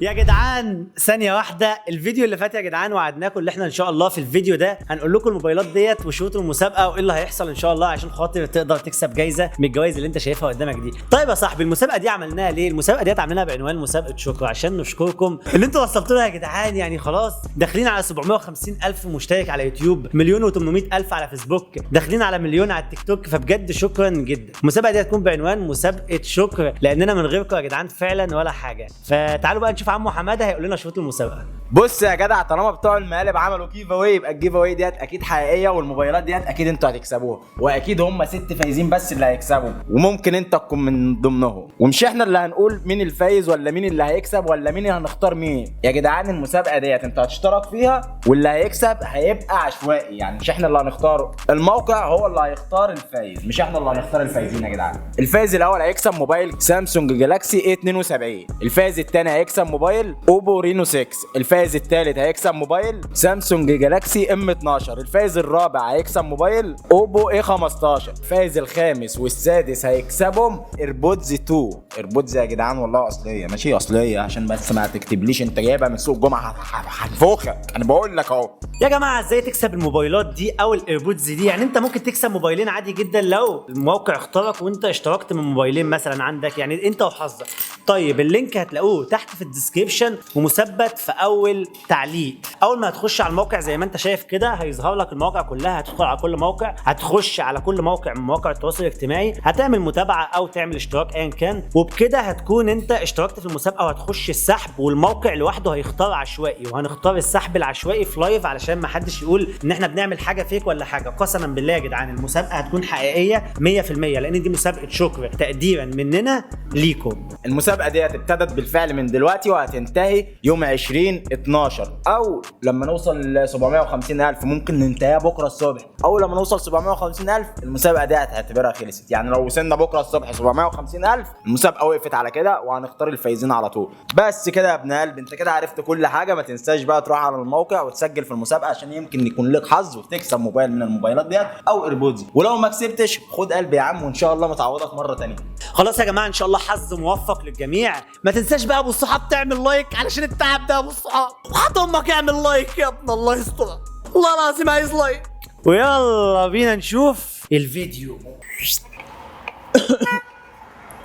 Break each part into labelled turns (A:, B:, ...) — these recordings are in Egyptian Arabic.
A: يا جدعان ثانية واحدة، الفيديو اللي فات يا جدعان وعدناكم اللي احنا ان شاء الله في الفيديو ده هنقول لكم الموبايلات ديت وشروط المسابقة وايه اللي هيحصل ان شاء الله عشان خاطر تقدر تكسب جايزة من الجوائز اللي انت شايفها قدامك دي. طيب يا صاحبي المسابقة دي عملناها ليه؟ المسابقة ديت عملناها بعنوان مسابقة شكر عشان نشكركم اللي انتوا وصلتوا لها يا جدعان. يعني خلاص داخلين على 750 ألف مشترك على يوتيوب، 1,800,000 على فيسبوك، داخلين على 1,000,000 على التيك توك، فبجد شكرا جدا. المسابقة دي هتكون بعنوان مسابقة شكر لأننا من غيركم يا جدعان فعلا ولا حاجة. فتعالوا بقى نشوف عمو حمادة هيقول لنا شروط المسابقة.
B: بص يا جدع، طالما بتوع المقالب عملوا giveaway يبقى ال giveaway ديت اكيد حقيقية، والموبايلات ديت اكيد انتوا هتكسبوها، واكيد هم 6 فايزين بس اللي هيكسبوا، وممكن انت تكون من ضمنهم. ومش احنا اللي هنقول مين الفايز ولا مين اللي هيكسب ولا مين اللي هنختار مين. يا جدعان المسابقة ديت انتوا هتشترك فيها، واللي هيكسب هيبقى عشوائي، يعني مش احنا اللي هنختاره، الموقع هو اللي هيختار الفايز، مش احنا اللي هنختار الفايزين يا جدعان. الفايز الاول هيكسب موبايل سامسونج جالاكسي A72، الفايز الثاني هيكسب موبايل اوبو رينو 6، الفايز الثالث هيكسب موبايل سامسونج جالاكسي M12، الفايز الرابع هيكسب موبايل اوبو A15، الفايز الخامس والسادس هيكسبهم ايربودز 2. ايربودز يا جدعان والله اصلية، ماشي اصلية، عشان بس ما تكتبليش انت جايبها من سوق الجمعة هنفوخك، انا بقول لك اهو.
A: يا جماعة ازاي تكسب الموبايلات دي او الايربودز دي؟ يعني انت ممكن تكسب موبايلين عادي جدا لو الموقع اختارك وانت اشتركت من موبايلين مثلا عندك، يعني انت وحظك. طيب ال link هتلاقوه تحت في ال description ومثبت في اول تعليق. اول ما هتخش على الموقع زي ما انت شايف كده هيظهر لك المواقع كلها، هتدخل على كل موقع، هتخش على كل موقع من مواقع التواصل الاجتماعي، هتعمل متابعه او تعمل اشتراك ايا كان، وبكده هتكون انت اشتركت في المسابقة وهتخش السحب، والموقع لوحده هيختار عشوائي، وهنختار السحب العشوائي في live علشان ما حدش يقول ان احنا بنعمل حاجة fake ولا حاجة. قسما بالله يا جدعان المسابقة هتكون حقيقية 100% لان دي مسابقة شكر تقديرا مننا ليكم.
B: المسابقة ديت ابتدت بالفعل من دلوقتي وهتنتهي يوم 20/12، او لما نوصل ل 750,000 ممكن ننتهيها بكره الصبح. اول لما نوصل 750,000 المسابقة دي هتعتبرها خلصت، يعني لو وصلنا بكره الصبح 750,000 المسابقة وقفت على كده، وهنختار الفايزين على طول. بس كده يا ابن قلب، انت كده عرفت كل حاجة. ما تنساش بقى تروح على الموقع وتسجل في المسابقة عشان يمكن يكون لك حظ وتكسب موبايل من الموبايلات ديت او ايربودز، ولو ما كسبتش خد قلب يا عم، وان شاء الله متعوضك مرة ثانية.
A: خلاص يا جماعة ان شاء الله حظ موفق للجميع. ما تنساش بقى ابو الصحاب تعمل like علشان التعب ده يا ابو الصحاب، وحط امك اعمل like يا ابن الله يستر، والله العظيم عايز like. ويلا بينا نشوف الفيديو.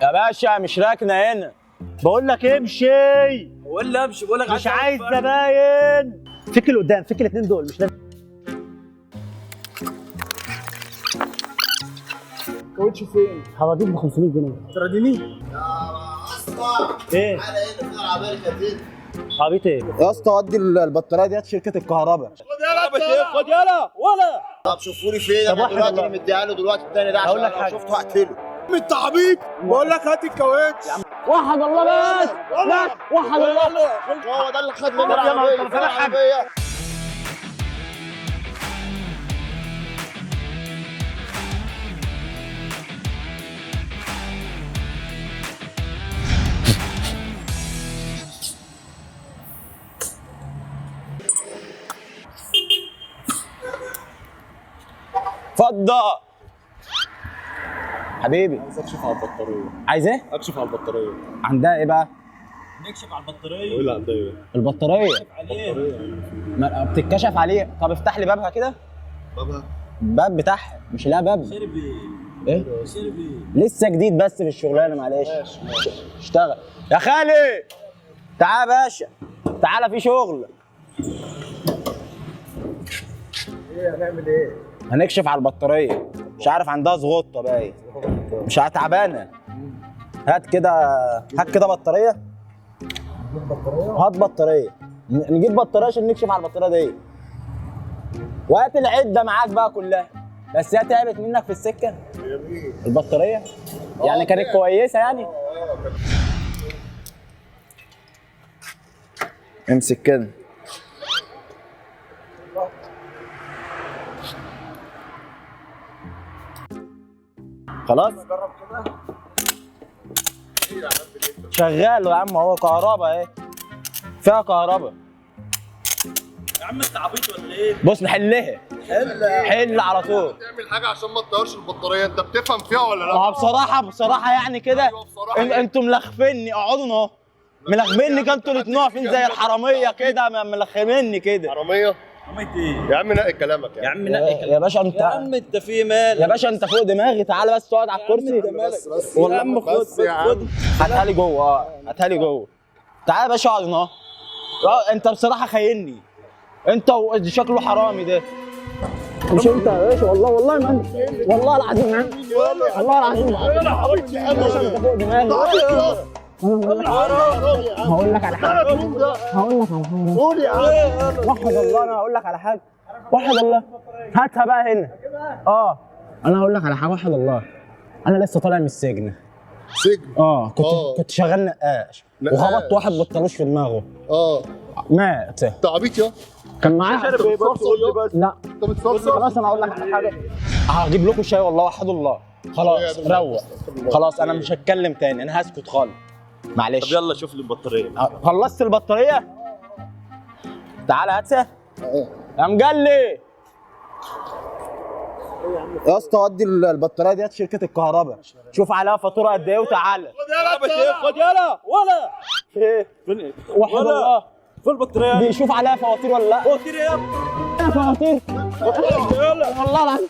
B: يا باشا مش راكنه هنا،
A: بقول لك امشي.
C: بقول لي امشي، بقول لك
A: مش عايز زباين. فك اللي قدام، فك الاثنين دول، مش لازم.
C: كوتش فين؟
A: هراضيك ب 500 جنيه.
C: تراضيني؟
A: ايه؟ عربية ايه؟
B: يا اسطى ودي البطارية ديت شركة الكهرباء.
C: خد يلا ولا.
D: طب شوفوا لي فين؟
A: طب
D: انا
A: واحد
D: دلوقتي
A: والله.
D: انا مديها له دلوقتي التاني ده عشان
A: هقول لك
D: لو
A: حاجة.
D: شفته هقتله.
C: انت عبيط، بقول لك هات الكاوتش.
E: وحد الله بس بس وحد الله.
D: هو ده اللي خد مني
A: طب يلا،
D: العربية.
A: طب فين الحاج؟
D: العربية.
B: اتفضل حبيبي.
C: عايز اكشف على البطارية.
B: عايز ايه؟
C: اكشف على البطارية.
B: عندها ايه بقى؟
A: نكشف على البطارية.
C: قول عندها ايه؟
B: البطارية ما بتتكشف عليه. طب افتح لي بابها كده.
D: بابها؟
B: باب بتاعها، مش لها باب.
A: شرب
B: ايه؟
A: شرب
B: لسه جديد بس في الشغلانة، معلش. اشتغل يا خالي. تعال يا باشا، تعالى في شغل.
D: ايه هنعمل ايه؟
B: هنكشف على البطارية، مش عارف عندها زغطه باين، مش عارف تعبانة. هات كده، هات كده بطارية. هات بطارية، نجيب بطارية عشان نكشف على البطارية دي. وهات العدة معاك بقى كلها. بس هي تعبت منك في السكة البطارية، يعني كانت كويسة يعني.
D: امسك كده.
B: خلاص شغال يا عم، هو كهرباء اهي، فيها كهرباء.
A: يا عم انت عبيط ولا ايه؟
B: بص نحلها، حل على طول.
F: تعمل حاجة عشان ما تطيرش البطارية، انت بتفهم فيها ولا لا؟
B: ما هو بصراحة بصراحة يعني كده.
F: أيوة بصراحة إيه؟
B: انتوا ملخفيني. اقعدوا اهو. ملخمني كده انتوا الاثنين واقفين زي الحرامية كده، ملخمني كده.
F: حرامية؟ يا عم نقي كلامك
G: يا عم نقي كلامك
B: يا باشا. انت
G: يا عم انت في مالك
B: يا باشا انت فوق دماغي، تعالى بس اقعد على الكرسي.
F: بس
B: والله
G: يا عم خد
F: بس يا عم.
B: هاتها لي جوه. هاتها لي جوه. تعالى يا باشا اقعد هنا. انت بصراحة خايني انت، شكله حرامي ده. مش انت يا باشا، والله والله ما انت، والله العظيم ما انت، والله العظيم ما انت. يا باشا انت فوق دماغي. هقول لك على حاجة، هقول لك على حاجة.
F: قول يا عم.
B: وحد الله، انا هقول لك على حاجة. وحد الله، هاتها بقى هنا. انا هقول لك على حاجة. وحد الله، انا لسه طالع من السجن.
F: سجن؟
B: كنت شغال نقاش، وخبطت واحد بالطالوش في دماغه. مات.
F: انت عبيط يا
B: كان معايا. لا
F: انت بتصرصر.
B: خلاص انا هقول لك على حاجة، هجيب لكم شاي والله. وحد الله، خلاص روق، خلاص انا مش هتكلم تاني، انا هسكت خالص. معلش.
G: طب يلا شوف لي البطارية.
B: خلصت البطارية؟ تعالى هاتها يا مجلي. يا اسطى ودي البطارية ديت شركة الكهرباء، شوف عليها فاتورة قد ايه وتعالى.
G: خد يلا ولا
B: ايه؟ وحد الله،
G: في البطارية
B: دي شوف عليها فواتير ولا لا؟
G: فواتير يا ابني،
E: فواتير والله العظيم،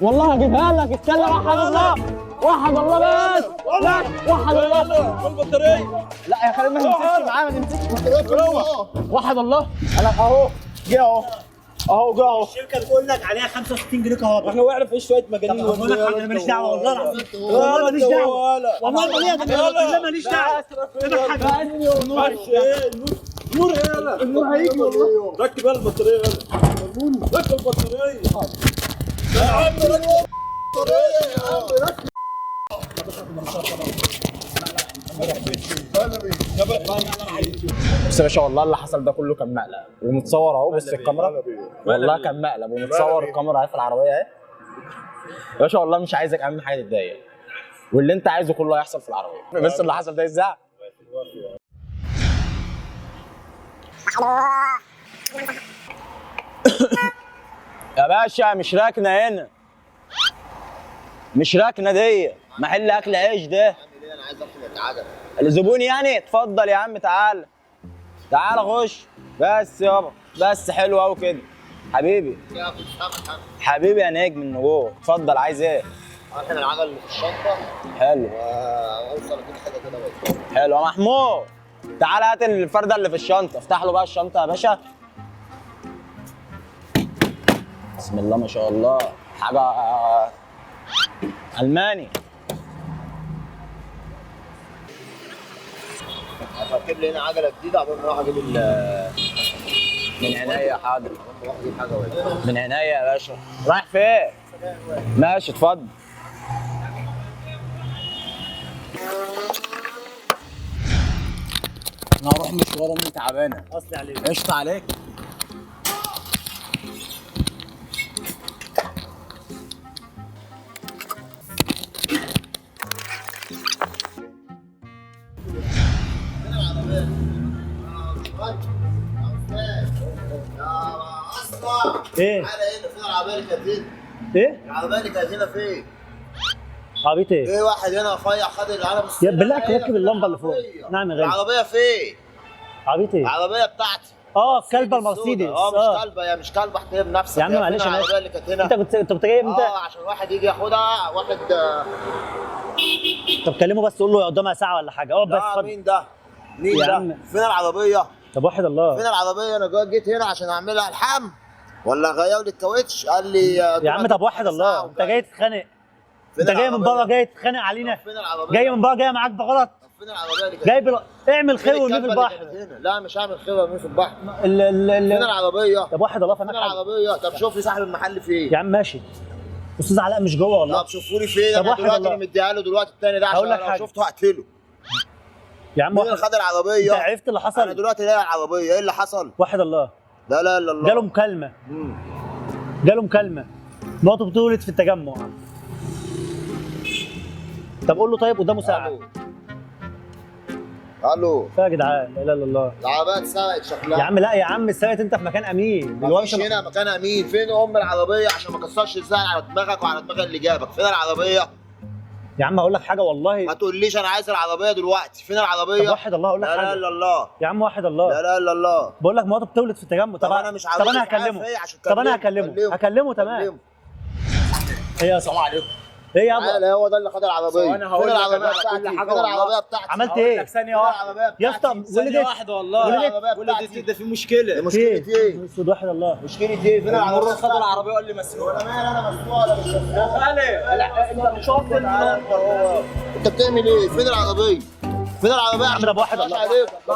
E: والله هجيبها لك. استنى، وحد الله، وحد الله بس، بس وحد الله.
G: في البطارية.
B: لا يا خالد ما تمسكش معايا، ما تمسكش. وحد الله، انا اهو جه، اهو اهو جه اهو.
A: الشركة بتقول لك عليها 65 جنيه كهرباء.
G: احنا وقعنا في شوية مجانين.
A: بقول لك انا ماليش دعوه والله العظيم، والله ماليش دعوه، والله والله ماليش دعوه. انا حاجة
G: نور يلا، النور هيجي والله. ركب يلا البطارية، يلا ركب البطارية يا عم، ركب
F: البطارية يا عم، ركب.
B: بس يا باشا والله اللي حصل ده كله كان مقلب ومتصور اهو. بص الكاميرا، والله كان مقلب ومتصور. الكاميرا اهي في العربية اهي. يا باشا والله مش عايزك اهم حاجة تتضايق، واللي انت عايزه كله هيحصل في العربية. بس اللي حصل ده يتزعق. يا باشا مش راكنه هنا، مش راكنه دي، محل اكل عيش ده.
D: انا عايز اخد العجلة.
B: الزبون يعني؟ اتفضل يا عم، تعال تعال خش بس يابا، بس حلو قوي كده حبيبي. حبيبي يا نجم النجوم، اتفضل. عايز ايه؟
D: اخد العجلة اللي في الشنطة.
B: حلو.
D: واوصل اجيب حاجة كده بس.
B: حلو يا محمود، تعال هات الفرده اللي في الشنطة. افتح له بقى الشنطة يا باشا. بسم الله ما شاء الله، حاجة الماني.
D: هتركب لي هنا عجله جديدة عقبال ما اروح اجيب
B: من عينيا، حاضر.
D: اروح اجيب حاجة واجي.
B: من عينيا يا باشا. رايح فين؟ ماشي اتفضل. انا هروح مشوار، امي تعبانة.
A: اصلي عليك.
B: قشطه عليك.
A: ايه؟
D: تعالى هنا، فين العربية اللي كانت هنا؟
A: ايه؟
D: العربية اللي كانت هنا فين؟
A: عربية ايه؟
D: ايه واحد هنا رفيع خد العربية.
A: يا بالله ركب اللمبة اللي فوق. نعم يا غالي.
D: العربية فين؟
A: عربية ايه؟
D: العربية بتاعتي.
A: كلبه المرسيدس.
D: مش كلبه، يا مش كلبه، احترم نفسك
A: يا عم معلش
D: انا العربية اللي كانت هنا.
A: انت كنت جاي امتى؟
D: عشان واحد يجي ياخدها، واحد.
A: طب كلمة بس قول له قدامها ساعة ولا حاجة. اقعد بس. اتفضل.
D: مين ده؟ مين ده؟ فين العربية؟
A: طب واحد الله،
D: فين العربية؟ انا جيت هنا عشان اعملها الحام ولا غير لي الكاوتش، قال لي
A: يا عم طب واحد الله، انت جاي تتخانق، انت جاي من بره جاي تتخانق علينا، جاي من بره جاي معاك بغلط.
D: فين العربية اللي
A: جاي اعمل خير وارميه في البحر.
D: لا مش هعمل خير وارميه في البحر. فين العربية؟
A: طب واحد الله، فين
D: العربية؟ طب شوف لي صاحب المحل فين
A: يا عم. ماشي، استاذ علاء مش جوه والله.
D: طب شوفوا لي فين. انا دلوقتي انا مديها له دلوقتي الثاني ده، عشان لو شفته هقتله.
A: يا عم
D: مين اللي خد العربية؟
A: انت عرفت اللي حصل؟
D: انا دلوقتي لاقي العربية. ايه اللي حصل؟
A: واحد الله،
D: لا لا لا الله،
A: جاله مكالمة. جاله مكالمة، مراته بتولد في التجمع. طب قول له طيب قدامه ساعة.
D: الو
A: يا جدعان، لا اله الا الله.
D: العربية اتسرقت شكلها
A: يا عم. لا يا عم، اتسرقت انت في مكان امين.
D: مفيش هنا مكان امين. فين ام العربية عشان ما اكسرش الزعل على دماغك وعلى دماغ اللي جابك؟ فين العربية؟
A: يا عم هقول لك حاجة والله.
D: ما تقوليش انا عايز العربية دلوقتي، فين العربية؟
A: طب واحد الله اقول لك
D: لا
A: حاجة.
D: لا الا الله.
A: يا عم واحد الله.
D: لا لا الا الله.
A: بقول لك مراته بتولد في التجمع.
D: طب انا مش عاوز.
A: طب انا هكلمه. طب انا هكلمه. تمام. ايه يا سلام عليكم. ايه يابا؟
D: هو ده اللي خد العربية.
B: انا هقول لك
D: العربية بتاعتي.
B: كل حاجة
D: فين العربية بتاعتي؟
A: عملت ايه؟
B: ثانية واحدة
A: يا اسطى
B: ثانية واحدة والله. ولدت ده في مشكلة.
D: مشكلة ايه؟
A: اسود واحد الله.
D: مشكلة ايه؟ فين العربية؟
B: خد العربية وقال لي مسروقه.
D: انا مالي، انا مسروقه ولا مش مسروقه؟
B: لا انت مش واصل.
D: انت بتعمل ايه؟ فين العربية؟ فين العربية؟
A: يا عم ده بواحد الله.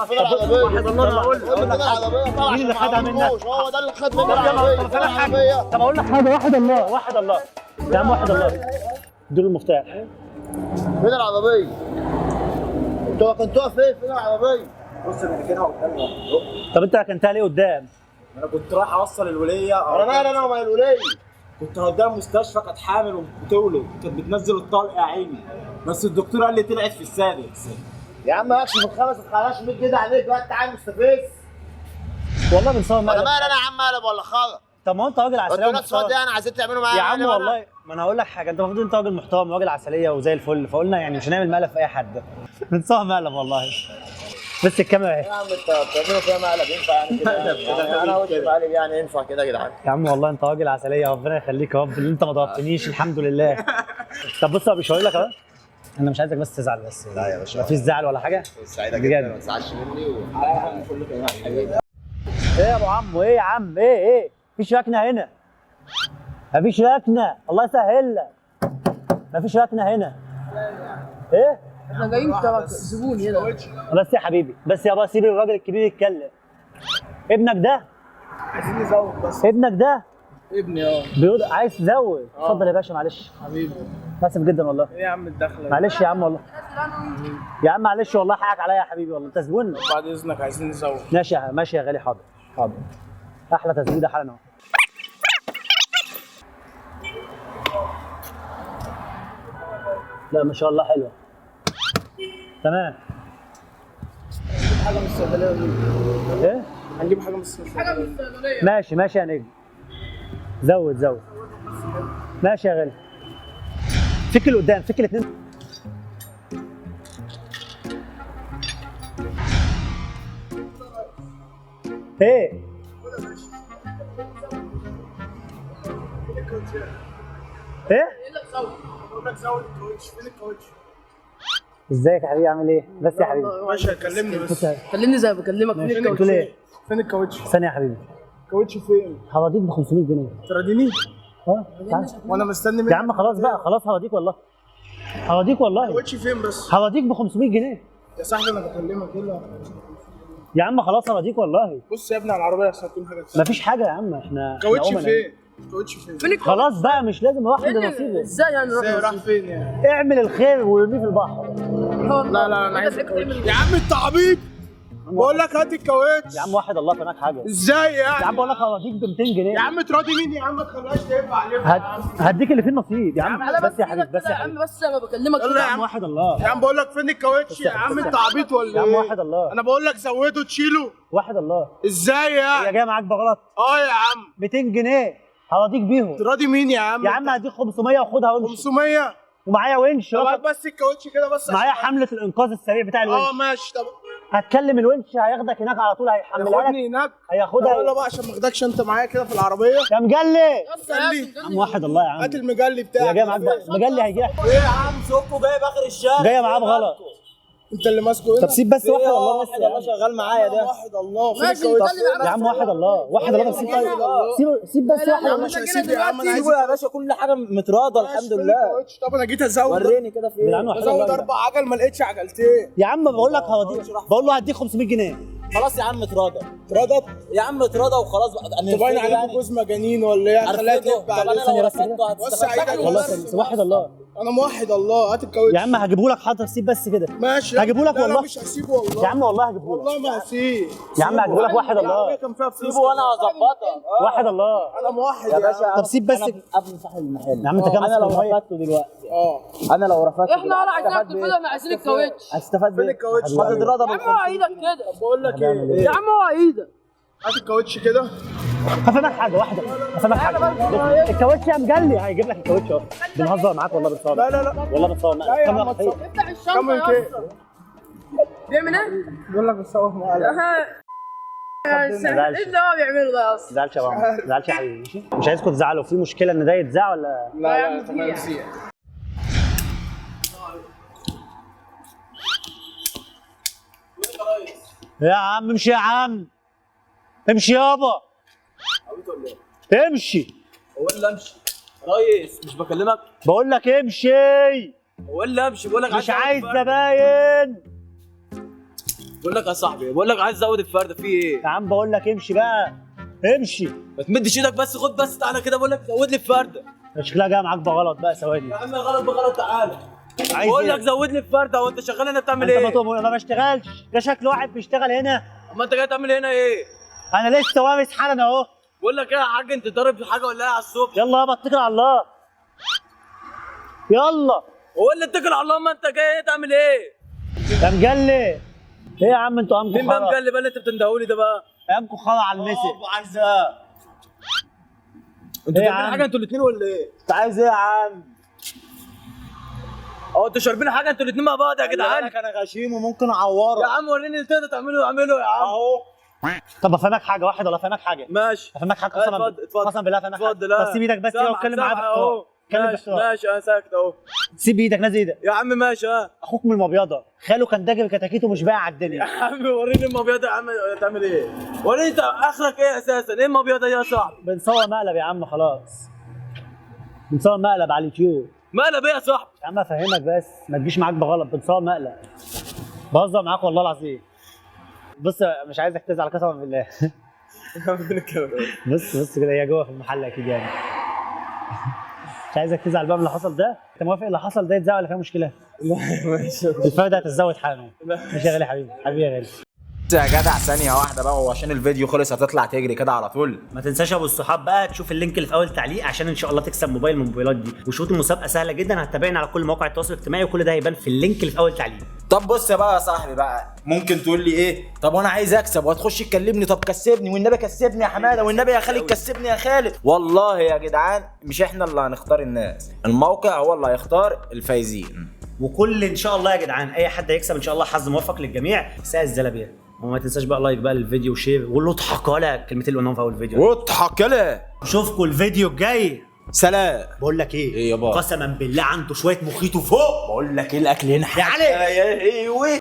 D: فين العربية؟
A: واحد الله. انا هقول لك
D: فين العربية؟ طبعا
A: مين اللي خدها منك؟
D: هو ده اللي خد مني العربية.
A: طب حاجة. طب اقول لك حاجة. واحد الله. واحد الله يا عم. واحد الله. اديله المفتاح.
D: فين العربية؟ انتوا ركنتوها فين؟ فين العربية؟
B: بص انا راكنها قدام.
A: طب انت ركنتها ليه قدام؟
B: انا كنت رايح اوصل الوليه.
D: انا مالي انا ومال الوليه؟
B: كنت هوديها المستشفى، كانت حامل وبتولد، كانت بتنزل الطلق يا عيني، بس الدكتور قال لي طلعت في السادس.
D: يا عم اكشف الخمس ما تخليهاش 100 جنيه عليك بقى، انت عيل مستفز.
A: والله بنصور مقلب.
D: انا مالي انا يا عم مقلب ولا خرا؟
A: طب ما هو انت راجل عسلية
D: انتوا ناس فاضية يعني عايزين تعملوا معايا
A: يا عم والله. ما انا هقول لك حاجة، انت المفروض انت راجل محترم وراجل عسلية وزي الفل، فقلنا يعني مش هنعمل مقلب في اي حد. بنصور مقلب والله. بس الكاميرا اهي.
D: يا عم انت بتعملوا فيها مقلب ينفع يعني كده؟ انا وش مقلب يعني ينفع كده يا جدعان؟
A: يا عم والله انت راجل عسلية، ربنا يخليك يا رب اللي انت ما ضربتنيش الحمد لله. طب بص مش هقول لك اهو، انا مش عايزك بس تزعل بس.
D: لا يا باشا
A: مفيش زعل ولا حاجة.
D: سعيدة جدا، ما تزعلش مني.
A: ايه يا ابو عمو؟ ايه يا عم؟ ايه ايه؟ مفيش ركنه هنا. مفيش ركنه، الله يسهل لك. مفيش ركنه هنا. ايه؟
E: احنا جايين زبون هنا.
A: بس يا حبيبي، بس يابا سيب الراجل الكبير يتكلم. ابنك ده؟
C: عايزين نزود بس.
A: ابنك ده؟
C: ابني اه.
A: بيقول عايز تزود. اتفضل يا باشا معلش.
C: حبيبي.
A: اسف جدا والله.
C: ايه يا عم الدخلة؟
A: معلش يا عم والله. يا عم معلش والله حقك عليا يا حبيبي والله، انت زبون.
C: بعد اذنك عايزين نزود.
A: ماشي يا ماشي يا غالي. حاضر حاضر. احلى تسديده حالا اهو. لا ما شاء الله حلوة. تمام.
C: هنجيب حاجة من الصيدلية.
A: ايه؟
C: هنجيب حاجة من الصيدلية.
A: ماشي ماشي يا نجم. زود زود. ماشي يا غالي. فك اللي قدام، فك الاثنين. ايه؟ ايه؟
C: بقول لك زود الكاوتش، فين الكاوتش؟
A: ازيك يا حبيبي عامل ايه؟ بس يا حبيبي
C: ماشي كلمني بس.
E: كلمني زي ما بكلمك. فين الكاوتش؟
A: بتقول ايه؟
C: فين الكاوتش؟
A: ثانية يا حبيبي.
C: الكاوتش فين؟
A: هوديك ب 500 جنيه.
C: تراضيني؟
A: اه
C: وانا مستني منك
A: يا عم خلاص بقى، خلاص هوديك والله. هوديك والله.
C: الكاوتش فين بس؟
A: هوديك ب 500 جنيه.
C: يا صاحبي انا بكلمك ايه؟
A: يا عم خلاص هوديك والله.
C: بص يا ابني على العربية عشان تكون حاجة.
A: مفيش حاجة يا عم، احنا
C: الكاوتش فين؟ الكاوتش فين؟
A: خلاص بقى مش لازم اروح عند نصيبه.
E: ازاي يعني
C: ازاي راح فين يعني؟
A: اعمل الخير وارميه في البحر.
C: لا لا انا عايز الكاوتش. يا عم انت عبيط، بقول لك هات الكاوتش.
A: يا عم واحد الله فماك حاجة.
C: ازاي يعني؟
A: يا عم بقول لك هوديك ب 200 جنيه.
C: يا عم تراضي مين يا عم؟ ما تخليهاش تهب عليك.
A: هديك اللي فيه النصيب يا عم. بس يا حبيبي، بس يا
E: يا عم،
A: حبيبي
E: بس انا بكلمك.
C: يلا
A: يا عم واحد الله.
C: يا عم بقول لك فين الكاوتش يا عم؟ انت عبيط ولا ايه؟
A: يا عم واحد الله.
C: انا بقول لك زوده تشيله.
A: واحد الله.
C: ازاي يعني؟
A: يا جاي معاك بغلط.
C: اه يا عم
A: 200 جنيه هوديك بيهم.
C: تراضي مين يا عم؟
A: يا عم هديك 500 وخدها وامشي.
C: 500
A: ومعايا ونش.
C: طب بس الكاوتش كده بس.
A: معايا حملة الإنقاذ السريع بتاع الونش.
C: اه ماشي. طب
A: هتكلم الونش هياخدك هناك على طول، هيحملها لك
C: هناك،
A: هياخدها.
C: يلا بقى عشان ما اخدكش انت معايا كده في العربية.
A: يا مجلي.
C: مجلي
A: يا عم واحد الله يا عم.
C: هات المجلي بتاعك.
A: يا جاي معاك بقى مجلي هيجي.
B: ايه يا عم سوقه جايب اخر الشارع.
A: جاية معاه بغلط.
C: انت اللي ماسكه هنا.
A: طب سيب بس واحد الله.
B: واحد الله شغال معايا ده.
C: واحد الله.
E: ماشي
A: يا عم واحد الله. واحد الله. طب سيب طيب. سيب بس واحد
C: يا عم مش هسيب يا عم. انا عايز
B: يا باشا كل حاجة متراضه الحمد لله.
C: طب انا جيت ازود.
B: وريني كده في ايه.
C: ازود 4 عجل ما لقيتش عجلتين.
A: يا عم بقول لك هوديك، بقول له هديك 500 جنيه.
B: خلاص يا عم اتراضى.
C: اتراضت
B: يا عم اتراضى وخلاص بقى.
C: انت باين عليكم جوز مجانين ولا ايه؟ خليها تلف
B: عليك.
A: ثانية بس كده.
C: وسع ايدك
A: والله واحد الله.
C: انا موحد الله. هات الكاوتش
A: يا عم هجيبه لك. حاضر سيب بس كده.
C: ماشي
A: هجيبه لك والله.
C: لا مش هسيبه والله
A: يا عم والله هجيبه لك
C: والله ما هسيب
A: يا عم. هجيبه لك واحد الله.
B: سيبه وانا هظبطها.
A: واحد الله.
C: انا موحد
B: يا باشا.
A: طب سيب بس.
B: انا ابن صاحب المحل
A: يا عم انت كده
B: انا لو رفدته دلوقتي انا لو رفدته
E: احنا ولا عايزين التلفزيون، احنا عايزين الكاوتش.
B: هستفاد
C: فين الكاوتش؟
B: هتتراضى
E: يا عم اوعى ايدك كده.
C: بقول لك ايه
E: يا عم اوعى ايدك.
C: هات الكاوتش كده.
A: هفهمك حاجة واحدة، هفهمك حاجة. بص، الكاوتش يا مجلي هيجيب لك الكاوتش اهو. بنهزر معاك والله، بنصور.
C: لا لا لا
A: والله بنصور
C: لا يا عم،
A: معاك.
H: افتح الشنطة يا اسطى. بيعمل ايه؟
C: بيقول لك بتصور مقلب.
H: ايه اللي هو بيعمله ده يا اسطى؟
A: ما تزعلش يا ماما، ما تزعلش يا حبيبي، ماشي؟ مش عايزكم تزعلوا. في مشكلة ان ده يتذاع ولا
C: لا لا تمام. سيء.
A: يا عم امشي يا عم، امشي يابا، امشي.
G: هو اللي امشي ريس، مش بكلمك.
A: بقول لك امشي،
G: هو اللي امشي، بقول لك
A: مش عايز زباين.
G: بقول لك يا صاحبي، بقول لك عايز ازود الفرد في ايه؟
A: يا عم بقول لك امشي بقى، امشي.
G: ما تمدش ايدك بس، خد بس تعالى كده، بقول لك زود لي الفرده.
A: شكلها جاية معاك بغلط بقى، ثواني.
G: يا عم غلط بغلط، تعالى.
A: عايز
G: بقول
A: ايه؟
G: لك زود لي الفرده، هو انت شغال هنا بتعمل
A: انت
G: ايه؟
A: ما بشتغلش، ده شكل واحد بيشتغل هنا.
G: اما انت جاي تعمل هنا ايه؟
A: انا لسه وارث حالا اهو.
G: بقول لك ايه يا حاج، انت ضارب حاجة ولا ايه على الصبح؟
A: يلا يابا اتكل على الله، يلا.
G: هو اللي اتكل على الله، ما انت جاي هنا تعمل ايه؟
A: يا مجلي ايه يا عم، انتوا قامكوا
G: مين بقى
A: خرا.
G: مجلي بقى اللي انت بتندهولي ده بقى؟
A: قامكوا خرا على المسك.
G: عايز ايه؟ انتوا
A: ايه يا
G: بتعملوا
A: عم؟
G: حاجة انتوا الاثنين ولا ايه؟
A: انت عايز ايه يا عم؟
G: اه انتوا شاربين حاجة انتوا الاثنين مع بعض يا جدعان؟
B: انا غشيم وممكن اعورك
G: يا عم وريني اللي تقدر تعمله اعمله يا عم.
B: اهو.
A: طب افهمك حاجة واحد ولا افهمك حاجة؟
G: ماشي
A: افهمك حاجة، قسما
G: اتفضل اتفضل.
A: قسما بالله افهمك حاجة.
G: اتفضل.
A: طب سيب ايدك بس كده واتكلم معايا باحترام.
G: اهو.
A: اتكلم
G: ماشي
A: باحترام.
G: ماشي، انا ساكت اهو.
A: سيب ايدك، نازل ايدك.
G: يا عم ماشي. اه
A: اخوك من المبيضه، خاله كان داجر كتاكيته مش بايع على الدنيا.
G: يا عم وريني المبيضه يا عم تعمل ايه؟ وريني انت اخرك ايه اساسا؟ ايه المبيضه دي يا صاحبي؟
A: بنصور مقلب يا عم، خلاص بنصور مقلب على اليوتيوب.
G: مقلب ايه يا صاحبي؟
A: يا عم افهمك بس، ما تجيش معاك بغلط، بنصور مقلب. بهزر معاك والله العظيم. بص مش عايزك تزعل قسما بالله. بص بص كده، هي جوه في المحل اكيد يعني. مش عايزك تزعل بقى من اللي حصل ده. انت موافق اللي حصل ده يتزعل ولا فيها مشكلة؟
G: لا ماشي.
A: الفرده هتتزود حالا. ماشي يا غالي، حبيبي حبيبي يا غالي.
B: يا جدع ثانية واحدة بقى، هو عشان الفيديو خلص هتطلع تجري كده على طول؟
A: ما تنساش يا ابو الصحاب بقى تشوف ال link اللي في اول تعليق عشان ان شاء الله تكسب موبايل من الموبايلات دي. وشروط المسابقة سهلة جدا، هتتابعنا على كل مواقع التواصل الاجتماعي وكل ده هيبان في ال link اللي في اول تعليق.
B: طب بص بقى يا صاحبي بقى، ممكن تقول لي ايه؟ طب وانا عايز اكسب وهتخش تكلمني، طب كسبني والنبي، كسبني يا حمادة، والنبي يا خالد كسبني يا خالد. والله يا جدعان مش احنا اللي هنختار الناس، الموقع هو اللي هيختار الفايزين.
A: وكل ان شاء الله يا جدعان اي حد هيكسب ان شاء الله حظ موفق للجميع. ساعة الزلابيه. وما تنساش بقى like بقى للفيديو و share، وقول له اضحك ولا الكلمتين اللي قلناهم في اول فيديو.
B: واضحك يلا.
A: اشوفكم الفيديو الجاي.
B: سلام.
A: بقول لك ايه؟
B: ايه يابا؟
A: قسما بالله عنده شوية مخيطه فوق.
B: بقول لك ايه، الاكل هنا
A: يا علي.
B: ايوه.